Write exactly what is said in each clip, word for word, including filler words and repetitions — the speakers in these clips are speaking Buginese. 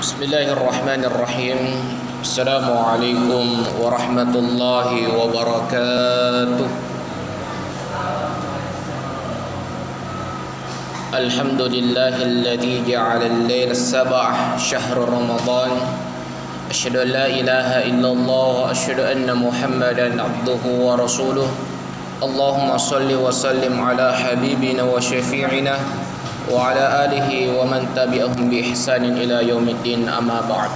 بسم الله الرحمن الرحيم. السلام عليكم ورحمة الله وبركاته. الحمد لله الذي جعل الليل السبع شهر رمضان. أشهد أن لا إله إلا الله وأشهد أن محمدا عبده ورسوله. اللهم صل وسلم على حبيبنا وشفيعنا وعلى آله ومن تبعهم بإحسان إلى يوم الدين، أما بعد.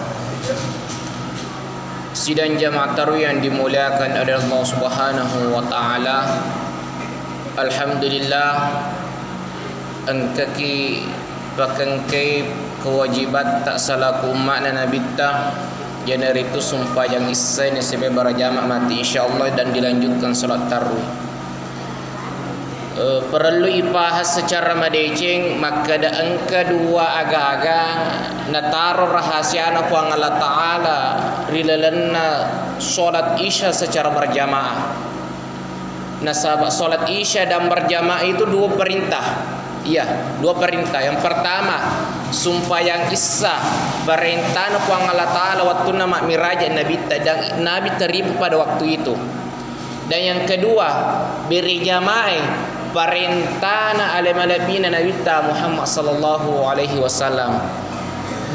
Sidang jamaah tarawih yang dimuliakan oleh Allah Subhanahu wa Ta'ala, alhamdulillah, engkaki pakengkai kewajibatta selaku umma'na Nabitta, iyanaritu sumpajang issae nasaba berjamaah mati, insyaallah, dan dilanjutkan salat tarawih. Eh, parellu ipahang secara madeceng, makkeda engka dua aga-aga nataro rahasiana Puang Allah Ta'ala ri lalenna salat Isya secara berjamaah. Nasaba salat Isya dan berjamaah itu dua perintah. Iya, dua perintah. Yang pertama, sumpajang Isya, perintahna Puang Allah Ta'ala wattunna mammiraja Nabitta, dan Nabi teribu pada waktu itu. Dan yang kedua, berjamaah, parentana ale malebbina Nabitta Muhammad sallallahu alaihi wasallam.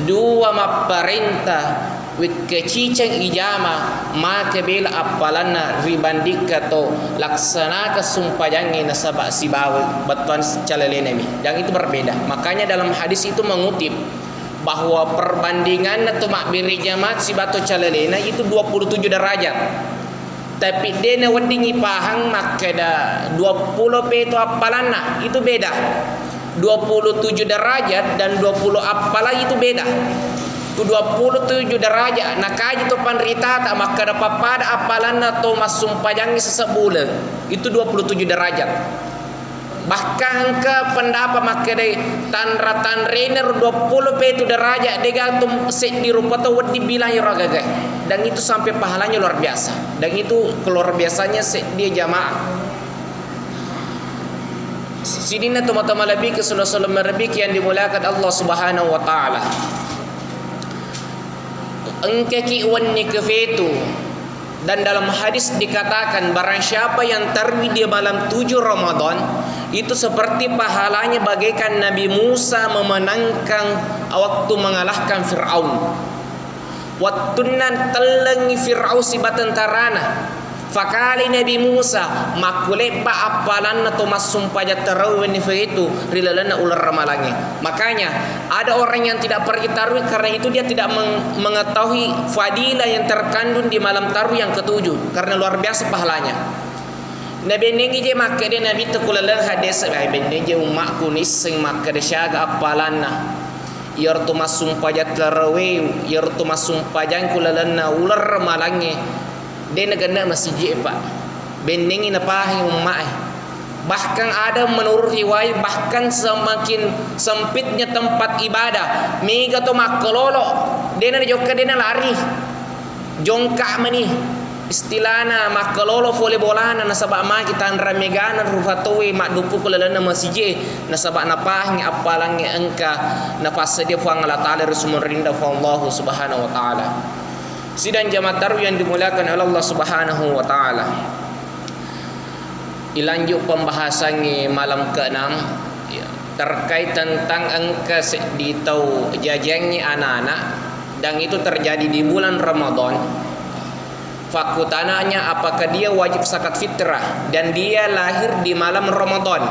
Dua mapparenta, wekkaciceng ijama, make bela appalanna ribandingka to laksanaka sumpajangnge nasaba sibawa bettuan calelenami. Dan itu berbeda. Makanya dalam hadis itu mengutip bahwa perbandinganna to mabbere jamaah sibawa to calalena itu dua puluh tujuh derajat. Tapi de nawedding ipahang makkeda dua puluh petu appalanna, itu beda. Dua puluh tujuh derajat dan dua puluh appalang itu beda. Tu dua puluh tujuh derajat, nakaji to panritata makkeda pappada appalanna to massumpajangngi sesebuleng, itu dua puluh tujuh derajat. Bahkan engka pendapat makkedai tanra-tanrena ro dua puluh petu derajat, dega tu seddi rupa tau wedding bilang iyaro agaga. Dan itu sampai pahalanya luar biasa. Dan itu keluar biasanya seddi jamaah. Sidinna tomatoa malebbi ke solo-solo malebbi yang dimuliakan Allah Subhanahu wa Ta'ala. Engkaki wenni kefetu. Dan dalam hadis dikatakan, barang siapa yang tarwi di malam tujuh Ramadan, itu seperti pahalanya bagaikan Nabi Musa memenangkan waktu mengalahkan Fir'aun. Wattunna tellengi Fir'aun sibawa tentarana, fakalai Nabi Musa, makkulebba appalanna to massumpajang tarawih wenni fetu ri lalenna uleng ramalangnge. Makanya, ada orang yang tidak pergi tarawih karena itu dia tidak meng-, mengetahui fadilah yang terkandung di malam tarawih yang ketujuh, karena luar biasa pahalanya. Nabennengi je makkeda Nabitta ku laleng hadis, eh, benneng je ummakku nisseng makkeda siaga appalanna. Iyaro to massumpajang tarawih, iyaro to massumpajang ku lalenna uleng ramalangnge, de nagenna masijie, Pak. Bennengi napahangi ummae. Bahkan ada menurut riwayat, bahkan semakin sempitnya tempat ibadah, mega to makkalolo, dena jokka, dena lari. Jongka mani istilana makkalolo fole bolana, nasaba magi tanra megana rufa towe madduppu ku lalenna masije, nasaba napahangi appalangnge engka napassedia Fuang Allah Ta'ala ri sumurrinda Fuang Allahu Subhanahu wa Ta'ala. Sidang jamaah tarawih yang dimuliakan oleh Allah Subhanahu wa Ta'ala. Ilanjut pembahasangnge malam keenam, ya, terkait tentang engka seddi tau jajiangngi anak-anak, dan itu terjadi di bulan Ramadan. Fakkutananya, apakah dia wajib zakat fitrah dan dia lahir di malam Ramadan?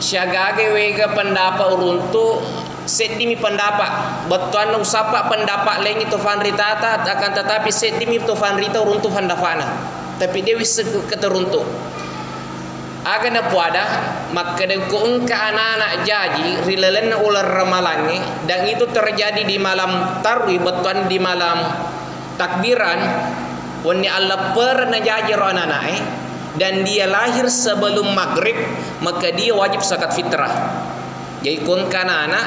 Siagaga wega pendapat uruntu, seddimi pendapat. Bettuanna usappa pendapat laingngi to fanritata, akan tetapi seddimi to fanrita uruntu fandapana. Tapi de wisseng keteruntu. Aga napuada, makkeda ko engka anak-anak jaji ri lalenna uleng ramalangnge, dan itu terjadi di malam tarwi, bettuanna di malam takbiran, wenni alleppereng najaji ro anak-anak'e, dan dia lahir sebelum maghrib, maka dia wajib zakat fitrah. Jadi, ko engka anak-anak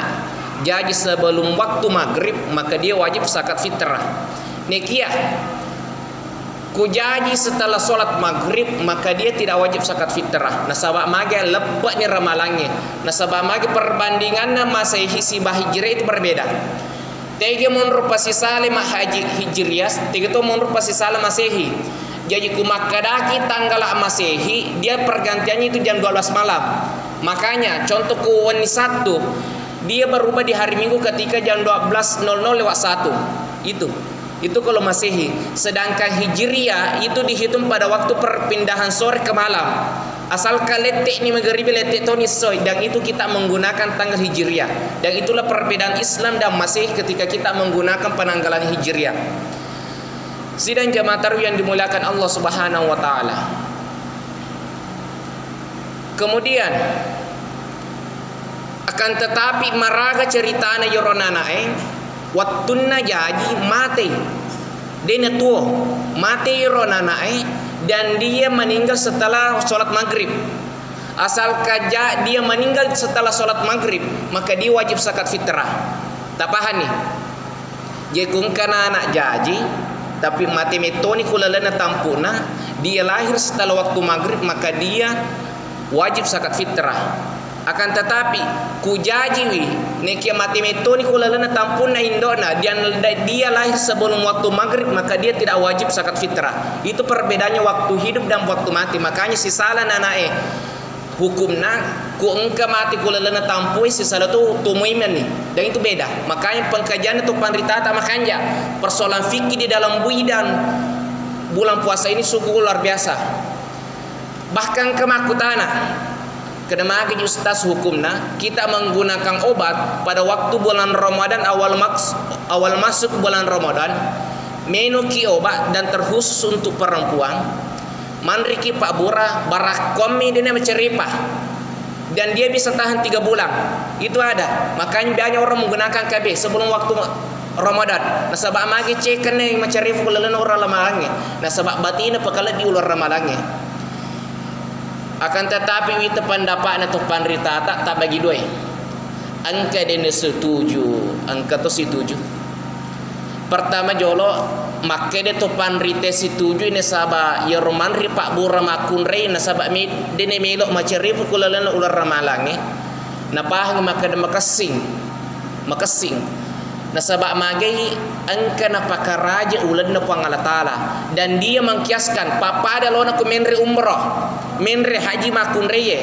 jaji sebelum waktu maghrib, maka dia wajib zakat fitrah. Nekia, Kujaji setelah sholat maghrib, maka dia tidak wajib zakat fitrah. Nasaba mage leppe'ni ramalangnge. Nasaba mage perbandinganna Masehi siba Hijriah itu berbeda. Tege monro pasisale ma haji Hijriah, tege to monro pasisale Masehi. Jaji ku makkedaki tanggala Masehi, dia pergantiannya itu jam dua belas malam. Makanya contoh ku wenni Sabtu, dia berubah di hari Minggu ketika jam dua belas nol nol lewat satu. Itu. Itu kalau Masehi. Sedangkan Hijriah itu dihitung pada waktu perpindahan sore ke malam. Asalkan lette'ni magaribi, lette' toni essoe, dan itu kita menggunakan tanggal Hijriah. Dan itulah perbedaan Islam dan Masehi ketika kita menggunakan penanggalan Hijriah. Sidang jamaah tarawih yang dimuliakan Allah Subhanahu wa Ta'ala. Kemudian, akan tetapi, maraga ceritana iyaro nana'e, wettunna jaji matei. De' natuo, matei iyaro nana'e, dan dia meninggal setelah sholat maghrib. Asalkan ja-, dia meninggal setelah sholat maghrib, maka dia wajib zakat fitrah. Tapahani? Jadi ku engka anak jaji, tapi mate mettoni ku lalenna tampu'na, dia lahir setelah waktu maghrib, maka dia wajib zakat fitrah. Akan tetapi, ku jajiwi, nekia mate mettoni ku lalenna tampu'na indo'na, dia, dia lahir sebelum waktu maghrib, maka dia tidak wajib zakat fitrah. Itu perbedaannya waktu hidup dan waktu mati. Makanya sisala nanae hukumna, ku engka mate ku lalenna tampu'e, sisala tu tumui menni. Dan itu beda. Makanya pengkajianna tu panritata makanja. Persoalan fikih di dalam bidang bulan puasa ini sungguh luar biasa. Bahkan ke makkutana, kena magi ustaz hukumna, kita menggunakan obat pada waktu bulan Ramadan, awal maks-, awal masuk bulan Ramadan, menoki obat dan terkhusus untuk perempuan, manriki pabbura, barakkommi dena macerepa. Dan dia bisa tahan tiga bulan. Itu ada. Makanya banyak orang menggunakan K B sebelum waktu Ramadan. Nasaba magi cekenne macerepa ku lalenna uleng ramalangnge. Nasaba batina pakalebbi uleng ramalangnge. Akan tetapi, wita pendapatna to panritata tabagi dua. Engka dena setuju, engka to setuju. Pertama jolo, makkeda to panrita situju, nasaba iyaro manre pabbura makkunrai, nasaba me-, dena melo macerepa ku lalenna uleng ramalangnge. Napahang makkeda makessing, makessing. Nasaba magai engka napakaraja ulenna Puang Allah Taala, dan dia mengkiaskan pappada lona ku menre umroh, menre haji makkunraie.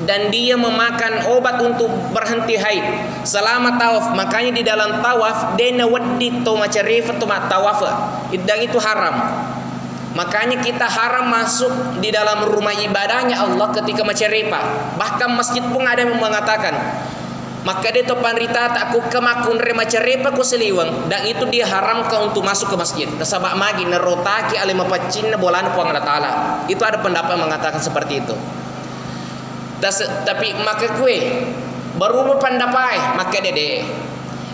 Dan dia memakan obat untuk berhenti haid selama tawaf. Makanya di dalam tawaf, de' nawedding to macarepa to mattawaf. Dan itu haram. Makanya kita haram masuk di dalam rumah ibadahnya Allah ketika macarepa. Bahkan masjid pun ada yang mengatakan, makkeda to panritata, ku engka makkunrai macarepa ku saliweng, dan itu diharamkan untuk masuk ke masjid. Nasaba magi narotaki ale mapaccinna bolana Puang Allah Taala. Itu ada pendapat mengatakan seperti itu. Tas-, tapi makkekue, berubah pendapae, makkeda de'.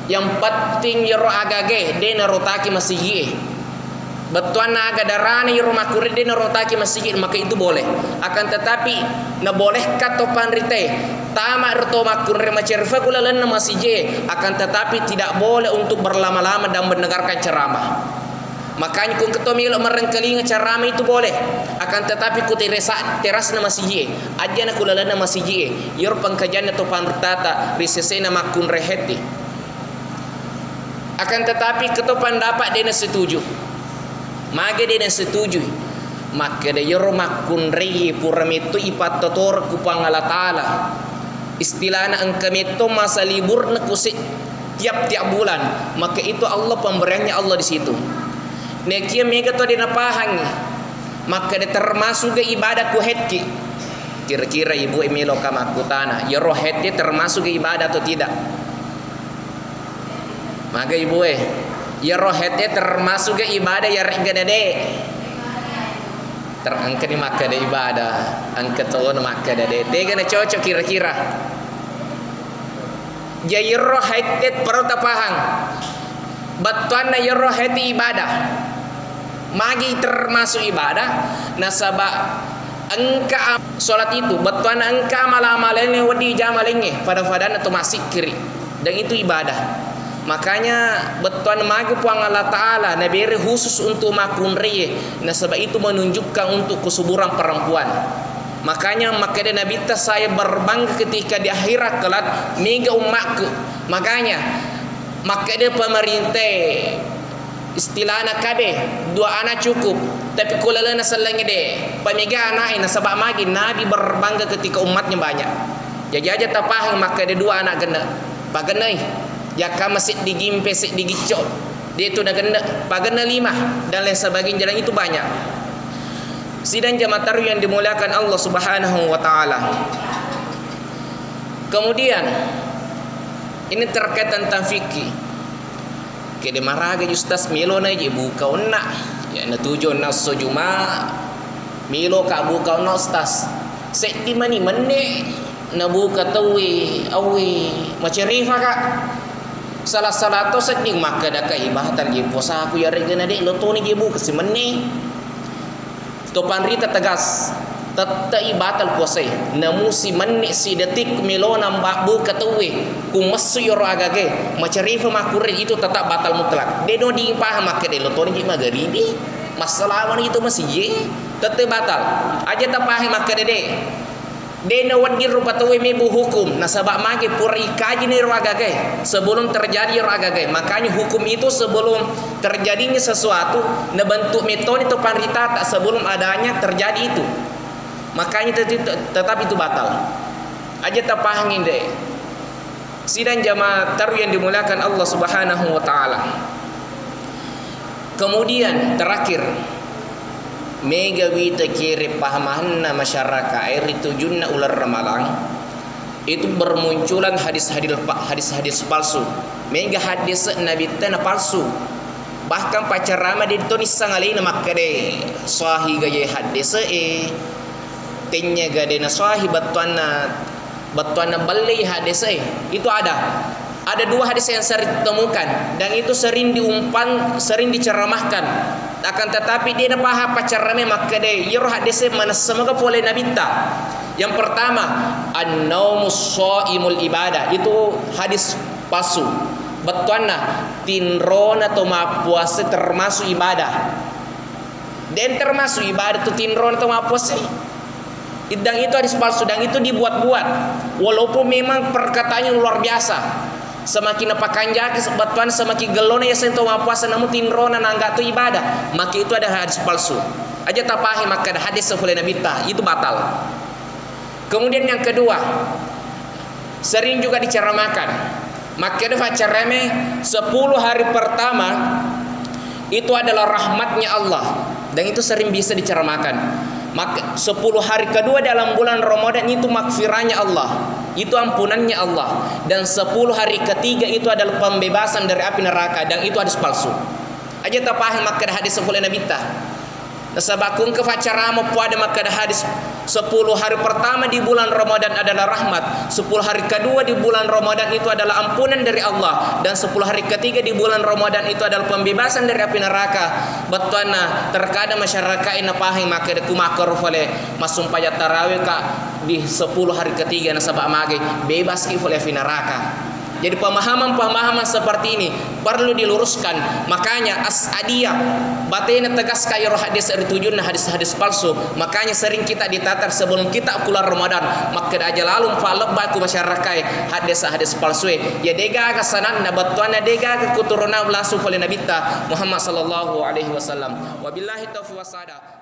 Yang penting iyaro agage de' narotaki masiji'e. Bettuanna aga darana iyaro makkunrai de' narotaki masiji, maka itu boleh. Akan tetapi, nabolehkan to panritae tama ro to makkunrai macarepa ku lalenna masiji'e, akan tetapi tidak boleh untuk berlama-lama dan mendengarkan ceramah. Makanya ku engka to melo marengkalinga ceramah itu boleh. Akan tetapi ku teresa-, terasna masiji'e, ajana ku lalenna masiji'e. Iyaro pengkajianna to panritata ri sesena makkunrai hette. Akan tetapi, keto pendapat de' nasetuju. Mage de' nasetuju? Makkeda iyaro makkunrai pura metto ipattotoro ku Puang Allah Taala. Istilahna engka metto masa liburna ku se-, tiap-tiap bulan, maka itu Allah, pemberiannya Allah di situ. Nekia mega to de' napahangi, makkeda termasuk ga ibadah ku haidki. Kira-kira ibu e melo ka makkutana, iyaro haid e termasuk ga ibadah atau tidak? Maga ibu e, iyaro haid e termasuk ga ibadah yaregga de'? Ter-, engkani makkeda ibadah, engka to na makkeda de'. Dega na cocok kira-kira. Jadi iyaro haid e perlu tapahang. Bettuanna iyaro haid e ibadah. Magi termasuk ibadah, nasaba engka am-, salat itu, bettuanna engka amala-amala laingnge wedding ijama laingnge, pada-padanna to massikkiri. Dan itu ibadah. Makanya bettuanna magi Puang Allah Ta'ala nabere khusus untuk makkunraie, nasaba itu menunjukkan untuk kesuburan perempuan. Makanya makkeda Nabitta, "Saya berbangga ketika di akhirat kelak mega ummakku." Makanya makkeda pemerintah, istilahna K B, dua anak cukup, tapi ko lalenna sellengnge de, pamega anaknya, nasaba magi Nabi berbangga ketika umatnya banyak. Jaji aja tapahang makkeda dua anak genne, pagennei, jakka seddi gimpe, seddi gicco, de tu nagenne, pagenne lima, dan lain sebagainya, dan itu banyak. Sidang jamaah tarwih yang dimuliakan Allah Subhanahu wa Ta'ala. Kemudian, ini terkait tentang fikih. Kede maraga ji, Ustaz, melo na je buka onna. Ya, natuju onna esso Juma, melo ka buka onna, Ustaz. Seddi mani menne nabuka tauwe, awwe, macerefa ka. Salah-salah to sedding makkeda ka, "Ibatal je puasaku, yaregana de lo toni je buka si menne." To panrita tegas, tette'i batal puasae. Namu si menne si detik melona mabbuka tauwe, ku messu yoro agage, macarefa makkurre, itu tetap batal mutlak. De no dipaham makkeda lo toni ji magaribi, massalawani itu masije, tette batal. Aja tapaham makkeda de. De nawedding rupa tauwe mebbu hukum, nasaba magi pura ikajini ro agagae sebelum terjadi ro agagae. Makanya hukum itu sebelum terjadinya sesuatu, nabentuk metoni to panritata sebelum adanya terjadi itu. Makanya tet-, tetap itu batal. Aja tapahangi de. Sidang jamaah tarwih yang dimuliakan Allah Subhanahu wa Ta'ala. Kemudian terakhir, mega wita kere pahamahanna masyarakat e ri tujunna uleng Ramalang, itu bermunculan hadis-hadis pa-, hadis-hadis palsu. Mega hadis Nabitta na palsu. Bahkan paccarama de to nissang alena makkeda sahih gaje hadis e. Tennya gade na sahih bettuanna, bettuanna ballei hadis e. Itu ada. Ada dua hadis yang sering ditemukan dan itu sering diumpan, sering diceramahkan. Akan tetapi de napahang paccarame makkeda, iyaro hadis e manessa mega pole Nabitta. Yang pertama, "An-naumus shaimul ibadah." Itu hadis palsu. Bettuanna, tinrona to mappuasa termasuk ibadah. Den termasuk ibadah tu tinrona to mappuasa. Dan itu hadis palsu, dan itu dibuat-buat. Walaupun memang perkataannya luar biasa. Semakin napakanjaki sebettuanna, semakin gellona yaseng to mappuasa, namun tinrona nangga tu ibadah, maka itu ada hadis palsu. Aja tapahi makkeda hadis pole Nabitta, itu batal. Kemudian yang kedua, sering juga diceramahkan. Makkeda paccarame, sepuluh hari pertama itu adalah rahmatnya Allah. Dan itu sering bisa diceramahkan. Mak-, sepuluh hari kedua dalam bulan Ramadan itu magfirahnya Allah. Itu ampunannya Allah. Dan sepuluh hari ketiga itu adalah pembebasan dari api neraka. Dan itu hadis palsu. Aja tapahi makkeda hadis pole Nabitta. Nasaba ku engka faccarama puada makkeda hadis, sepuluh hari pertama di bulan Ramadan adalah rahmat, sepuluh hari kedua di bulan Ramadan itu adalah ampunan dari Allah, dan sepuluh hari ketiga di bulan Ramadan itu adalah pembebasan dari api neraka. Bettuanna terkadang masyarakat e napahang makkeda ku makkoro fale massumpajang tarawih ka di sepuluh hari ketiga nasaba mage bebas ki fale api neraka. Jadi pemahaman-pemahaman seperti ini perlu diluruskan. Makanya As'adiyah batena tegas ka iyaro hadis ri tujunna hadis-hadis palsu. Makanya sering kita ditatar sebelum kita keluar Ramadan. Makkeda aja lalu mpalebba ku masyarakat e hadis-hadis palsu e. Ya degaga sanadna bettuanna degaga kuturunna langsung pole Nabitta Muhammad sallallahu alaihi wasallam. Wabillahi taufiq wasada.